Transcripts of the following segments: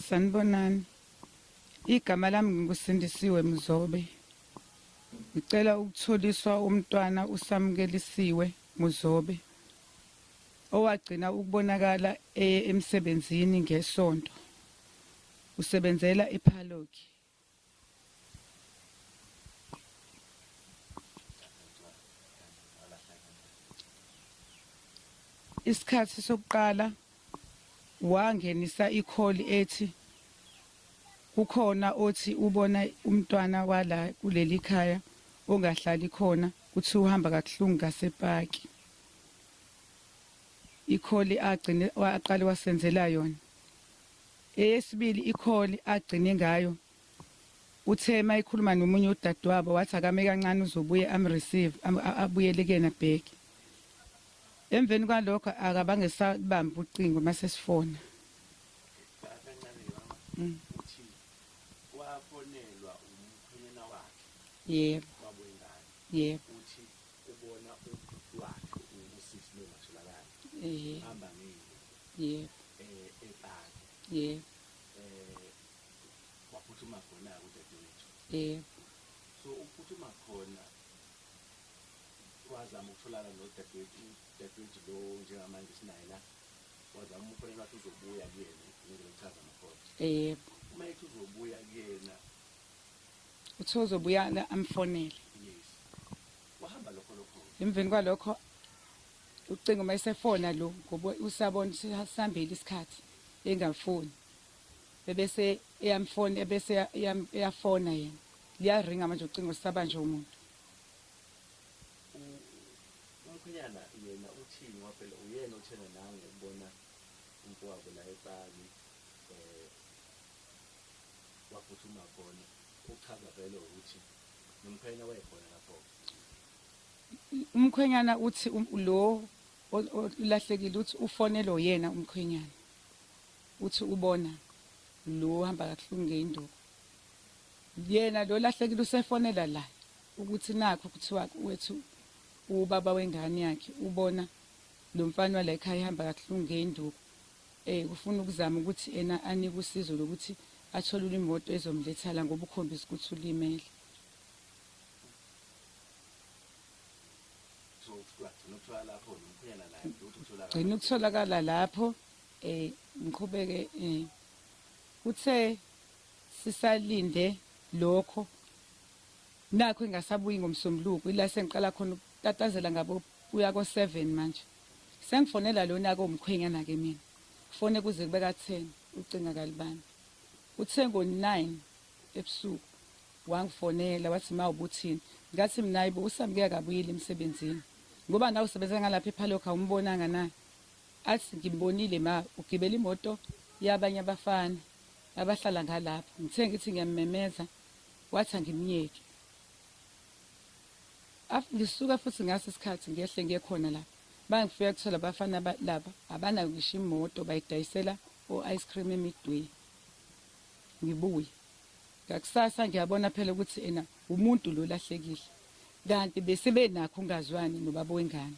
Sanibonani. Igama lami nginguSindisiwe Mzobe. Ngicela ukutholiswa umntwana uSamukelisiwe Mzobe owagcina ukubonakala eye emsebenzini ngeSonto. Usebenzela ePhaloki. Isikhathi sokuqala wangenisa ikholi ethi kukhona othi ubona umntwana wala kuleli khaya ongahlali khona, kuthi uhamba kabuhlungu ngasepaki. Ikholi agcine aqale wasenzela yona. Eyesibili ikholi agcine ngayo, uthe mayikhuluma nomunye udadewabo wathi akame kancane uzobuye am-receive, abuyele kuyena back. Emveni kwalokho akabange sabamba ucingo mase sifona. Kancane mama. Uthi wafonelwa umkhwenyana wakhe? Yebo. Wabuyingane? Yebo. Uthi ubona ubhuti wakhe usisi lo ngatholakala. Ehhe. Hamba ngeyinduku. Yebo. Epaki. Yebo. Waphuthuma khona udadewethu. Yebo. So uphuthuma khona wazama ukutholana nodadewethu, udadewethu lo njengamanje sinaye la. Wazama umfonela wathi uzobuya kuyena ngendlela yokuchaza amakhona. Yebo. Uma ethi uzobuya kuyena, uthe uzobuya amfonele. Yes. Wahamba lokho lokho. Emveni kwalokho ucingo mayisefona lo ngoba usabona sihambile isikhathi engafoni. Bebese eyamfona, ebese eyafona yena. Liyaringa manje ucingo sisabanje umuntu. Umkhwenyana yena uthini ngoba phela uyena othenga nangu ukubona umfowabo la epaki, waphuthuma khona. Uchaza vele ukuthi nomkhwenyana wayekhona lapho. Umkhwenyana uthi lo olahlekile uthi ufonelwe yena umkhwenyana. Uthi ubona lo uhamba kabuhlungu ngeyinduku. Yena lo lahlekile usefonela la ukuthi nakho kuthiwa wethu ubaba wengane yakhe ubona lo mfana wala ekhaya ehamba kabuhlungu ngeyinduku. Kufuna ukuzama ukuthi ena anike usizo lokuthi athole imoto ezomletha la ngoba ukhombisa ukuthi ulimele. So ugcina ukuthola lapho nomkhwenyana naye ukuthi utholakala. Gcina ukutholakala lapho, ngiqhubeke, kuthe sisalinde lokho nakho engasabuyi ngomsombuluko, ila sengiqala khona ukutatazela ngabo kuya ko 7 manje. Sengifonela lona ke umkhwenyana ke mina. Fone kuze kube ka 10 ucinga kalibani. Uthe ngo 9 ebusuku wangifonela wathi ma ubuthini. Ngathi mina hayibo uSamke akabuyile emsebenzini. Ngoba nawe usebenza ngalapha ePhaloka awumbonanga na? Athi ngimbonile ma ugibela imoto yabanye abafana abahlala ngalapho. Ngithe ngithi ngiyamemeza wathi angimyeke. Ngisuka futhi ngaso isikhathi ngehle ngiye khona lapha. Bangifika kuthola abafana laba abanayo ngisho imoto bayidayisela o-ice cream eMidway. Ngibuye. Ngakusasa ngiyabona phela ukuthi ena umuntu lo lahlekile. Kanti bese benakho ungazwani nobaba wengane.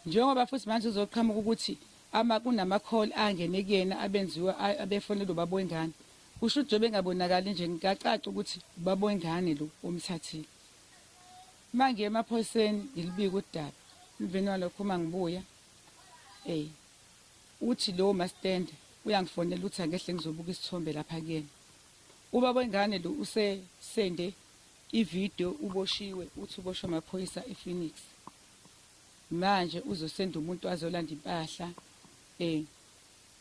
Njengoba futhi manje uzoqhamuka ukuthi ama kunama call angene kuyena abenziwa abefonela ubaba wengane. Kusho ukuthi njengoba engabonakali nje ngicaca ukuthi ubaba wengane lo omthathile. Mangiye emaphoyiseni ngilibike udaba. Emveni kwalokho uma ngibuya uthi lo mastende uyangifonela uthi angehle ngizobuka isithombe lapha kuyena. Ubaba wengane lo usesende ivideo uboshiwe, uthi uboshwe amaphoyisa ePhoenix. Manje uzosenda umuntu azolanda impahla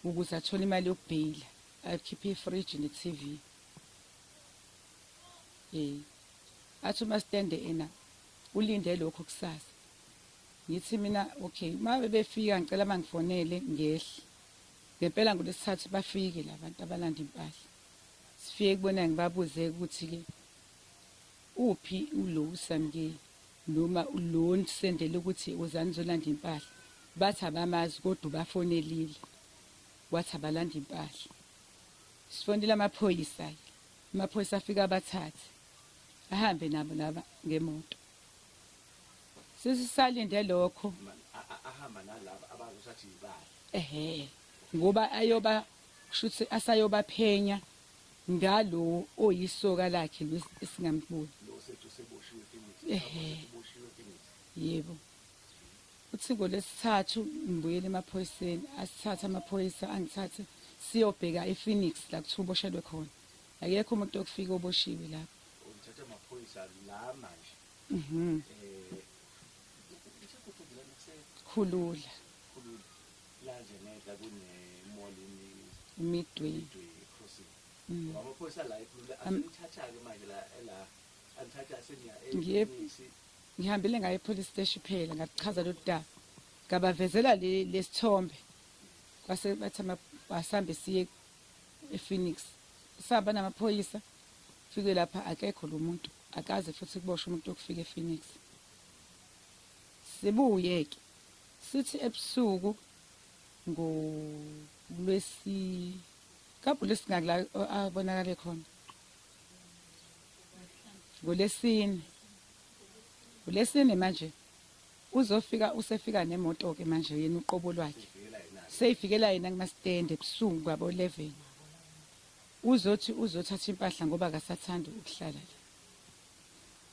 ukuze athole imali yokubheyila, akhiphe ifridge ne-TV. Athi umastende ena ulinde lokho kusasa. Ngithi mina okay, uma befika ngicela bangifonele ngehle. Ngempela ngolesithathu bafike labantu abalanda impahla. Sifike kubona ngibabuze ukuthi ke uphi ulo uSamke noma lo nisendele ukuthi uzani uzolanda impahla. Bathi abamazi kodwa ubafonelile. Wathi abalanda impahla. Sifonela amaphoyisa. Amaphoyisa afika abathathe. Ahambe nabo laba ngemoto. Sesisalinde lokho. Ahamba nalaba abazosathi ibali. Ehhe. Ngoba ayoba Kusho ukuthi asayobaphenya ngalo oyisoka lakhe esingamboni. Lo sethu seboshiwe Phoenix. Ehhe. Uboshiwe Phoenix. Yebo. Uthi ngolesithathu ngibuyele emaphoyiseni, asithathe amaphoyisa angithathe siyobheka ePhoenix la kuthiwa uboshelwe khona. Akekho umuntu okufika oboshiwe lapho. Uthatha amaphoyisa la manje. Mhm. Isekuphi lana Khulula kusekhulula la nje ngenhla kune mall Midway. Midway Crossing. Mm. Amaphoyisa la ekhulula asenithatha-ke manje la la anithatha seniya Ngiye- ePhoenix. Ngihambile ngaye epolice station phela ngachaza lolu daba. Ngabavezela le lesithombe. Kwase bathi asambe siye ePhoenix. Sahamba namaphoyisa. Fike lapha akekho lo muntu. Akaze futhi kuboshwe umuntu okufika ePhoenix. Sibuye ke. Sithi ebusuku ngolwesi kabhule singakula abonakale khona. Ngolesine. Ngolesine manje uzofika usefika nemoto ke manje yena uqobo lwakhe. Sivikela yena-ke. Seyifikela yena kuma-stand ebusuku ngabo 11. Uzothi uzothatha impahla ngoba akasathandi ukuhlala la.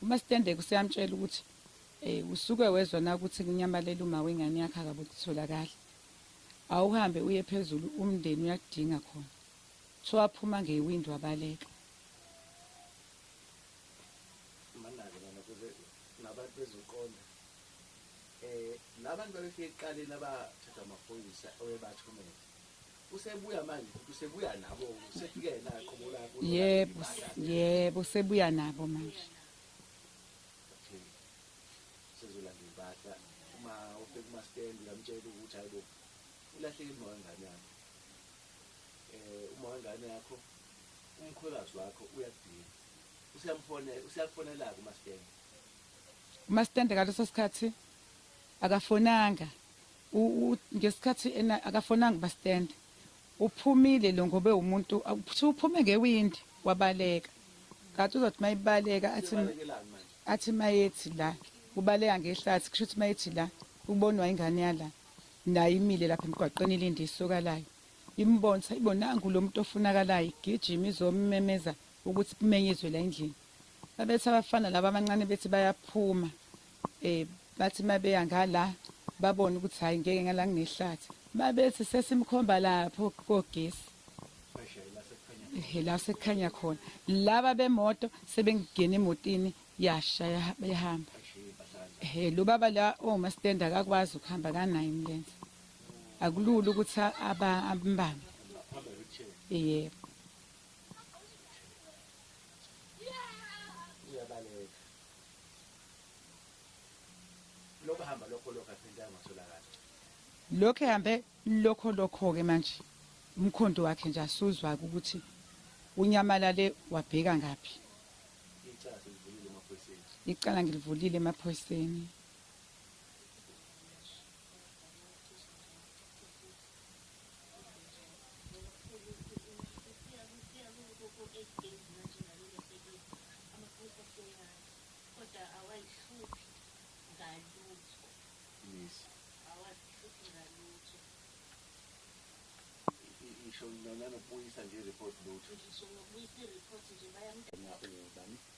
Uma-stand kuseyamtshela ukuthi usuke wezwa na ukuthi kunyamalela uma wengane yakhe akabutholakala. Awuhambe uye phezulu umndeni uyakudinga khona. Kuthiwa waphuma ngewindi wabaleka. Manake lana kuze nabantu bezoqonda. Labantu babefika ekuqaleni abathathwa amaphoyisa oyebathumela. Usebuya manje futhi usebuya nabo, usefike yena qobo lakhe. Yebo, yebo sebuya nabo manje. Okay. Sezolanda impahla. Uma ufika kuma-stand uyamtshela ukuthi hayibo ulahlekile uma wengane yakho. Uma wengane yakho umkhwekazi wakho uyakudinga. Usiyamfonela, usiyakufonela kuma-stand. Uma-stand ngaleso sikhathi akafonanga. Ngesikhathi ena akafonanga kuma-stand. Uphumile lo ngobe umuntu uphume ngewindi wabaleka. Kanti uzothi mayibaleka athi Usebalekelani manje? Athi mayethi la ubaleka ngehlathi kusho ukuthi mayethi la ubonwa ingane yala nayo imile lapha emgwaqeni ilinde isoka layo. Imbonisa ibona nangu lo muntu ofunakalayo igijima izommemeza ukuthi kumenyezwe la endlini. Babethi abafana laba abancane bethi bayaphuma. Bathi mabeya ngala babone ukuthi hayi ngeke ngala nginehlathi. Babethi sesimkhomba lapho kogesi. La sekukhanya khona. Laba bemoto sebengena emotini yasha bayahamba. Lo baba la omastand akakwazi ukuhamba kanayo imilenze. Akulula ukuthi abambambe. Yebo. Uyabaleka. Lokho hamba lokho lokho aphinda angatholakala. Lokho ehambe lokho lokho ke manje. Umkhondo wakhe nje asuzwa ukuthi unyamalale wabheka ngaphi. Icala selivulile emaphoyiseni. Icala ngilivulile emaphoyiseni.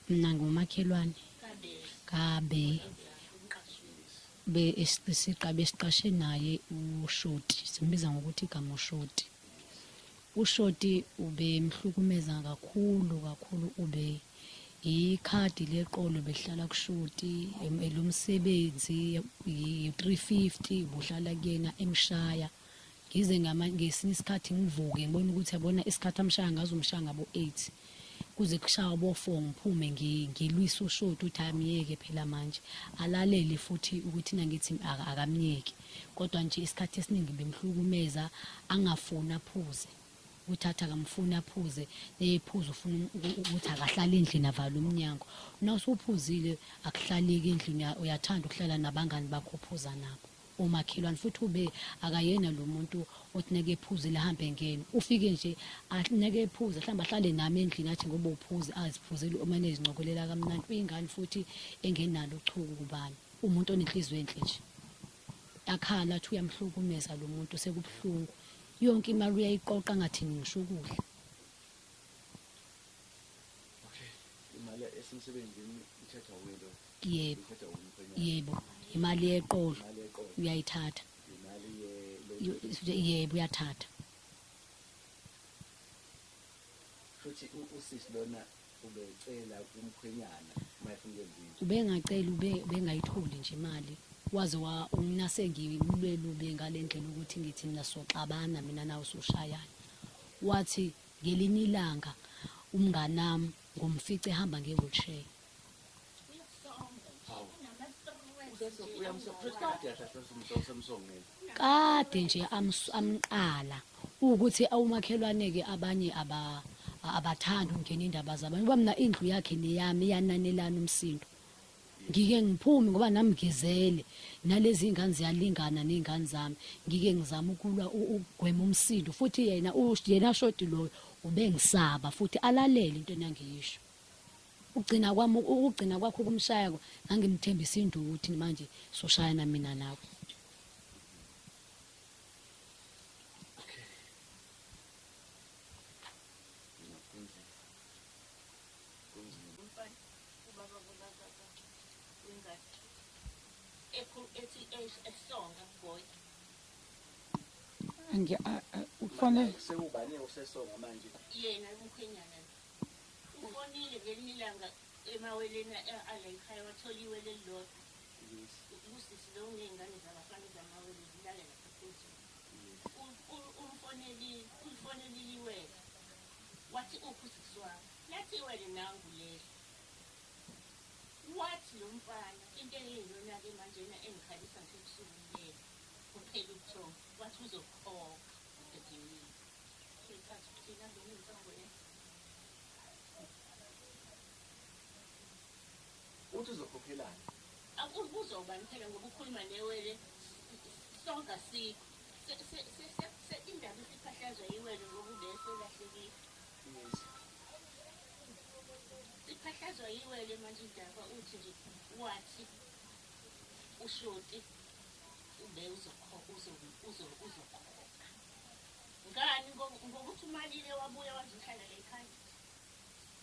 Mina ngumakhelwane kabe be esiqabe siqashe naye uShoti, simbiza ngokuthi igama uShoti. uShoti ubemhlukumeza kakhulu kakhulu, ube ikhadi leqolo behlala kuShoti, elomsebenzi i350 ubuhlala kuyena emshaya. Ngize ngesinye isikhathi ngivuke ngibona ukuthi yabona isikhathi amshaya ngazo umshaya ngabo 8. Kuze kushaya bo 4 ngiphume ngilwise uShoti ukuthi amiyeke phela manje. Alalele futhi ukuthi nangithi akamiyeke. Kodwa nje isikhathi esiningi bemhlukumeza angafuni aphuze. Uthatha akamfuni aphuze, nephuze ufuna ukuthi akahlale endlini avale umnyango. Uma usuphuzile akuhlaleki endlini, uyathanda ukuhlala nabangani bakho uphuza nabo. Umakhelwane futhi ube akayena lo muntu othi neke ephuzile ahambe ngene. Ufike nje neke ephuze mhlawumbe ahlale nami endlini athi ngoba uphuze aziphuzele uma nezincokolela kamnandi. Uyingane futhi engenalo uchuku kubani, umuntu onenhliziyo enhle nje. Akhala athi uyamhlukumeza lo muntu sekubuhlungu. Yonke imali uyayiqoqa ngathini ngisho ukudla. Okay. Imali esemsebenzini ithathwa wuye lo. Yebo. Ithathwa wumkhwenyana. Yebo, imali yeqolo Imali yeqolo. uyayithatha. Imali ye Yebo, uyathatha. Futhi usisi lona ubecela kumkhwenyana uma efuna ukwenza into. Ubengaceli, ubengayitholi nje imali. Waze wa nase ngilwelube ngale ndlela ukuthi ngithi mina soxabana mina nawe soshayana. Wathi ngelinye ilanga umnganami ngomfice ehamba nge-wheelchair. Kade nje amqala ukuthi awumakhelwane-ke abanye abathandi ukungena indaba zabantu. Ngoba mina indlu yakhe neyami iyananelana umsindo. Ngike ngiphume ngoba nami ngizele, nalezi iy'ngane ziyalingana ney'ngane zami. Ngike ngizame ukulwa ukugwema umsindo, futhi yena shoti loyo ubengisaba futhi alalele into engangiyisho. Ukugcina kwami, ukugcina kwakho ukumshaya, ngangimthembisa induku ukuthi manje soshayana mina nawe. Ufonele sewubani usesonga manje? Yena umkhwenyana ufonile ngelinye ilanga emaweleni ala ekhaya, wathola iwele elilodwa. Usisi lo uney'ngane zabafana zamawele zilala lapha phezulu. Umfonelile, ulifonelile iwele, wathi uphi usisi wakho? Lathi iwele nangu lelo. Wathi lo mfana into eyiyona-ke manjena engikhalisa ngisho ebusuku lelo kuphela ubuthongo, wathi uzokhokha udadewenu. Uyichaza ukuthini angena iy'nsango le? Uthi uzokhokhelani? Uzobani phela ngoba ukhuluma newele sonke asikho. Indaba isiphahlazwa yiwele ngoba ubeselahlekile. Siphahlazwa yiwele manje indaba, uthi nje wathi ushoti ube uzokhokha. Ngani ngokuthi umalile wabuya wazohlala la ekhaya.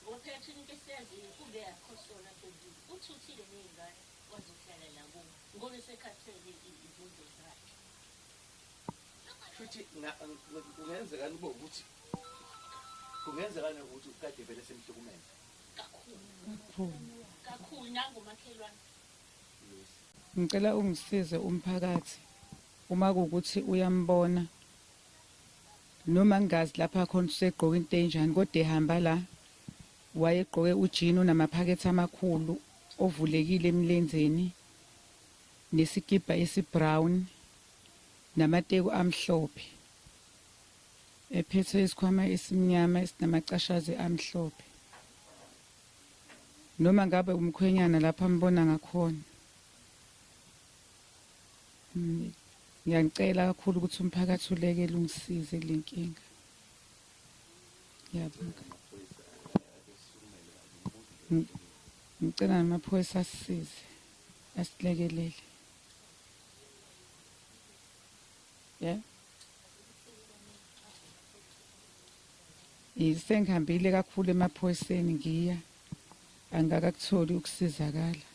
Ngoba phela thina into esiyaziyo ube akhosola phezulu. Uthuthile ney'ngane wazohlala la kubo ngoba esekhathele izenzo zakhe. Futhi kungenzekani kube ukuthi kungenzekani ukuthi kade vele semhlukumeza kakhulu kakhulu nangomakhelwane. Ngicela ungisize umphakathi uma kuwukuthi uyambona noma ngingazi lapha khona usegqoke into enjani, kodwa ehamba la wayegqoke ujini onamaphakethe amakhulu ovulekile emlenzeni nesikibha esibrown namateki amhlophe, ephethe isikhwama esimnyama esinamacashazi amhlophe. Noma ngabe umkhwenyana lapha ambona ngakhona. Ngiyacela kakhulu ukuthi umphakathi ulekele ungisize kule nkinga. Ngiyabonga. Ngicela namaphoyisa asisize, asilekelele. Yeah. Sengihambile kakhulu emaphoyiseni ngiya, angikakutholi ukusizakala.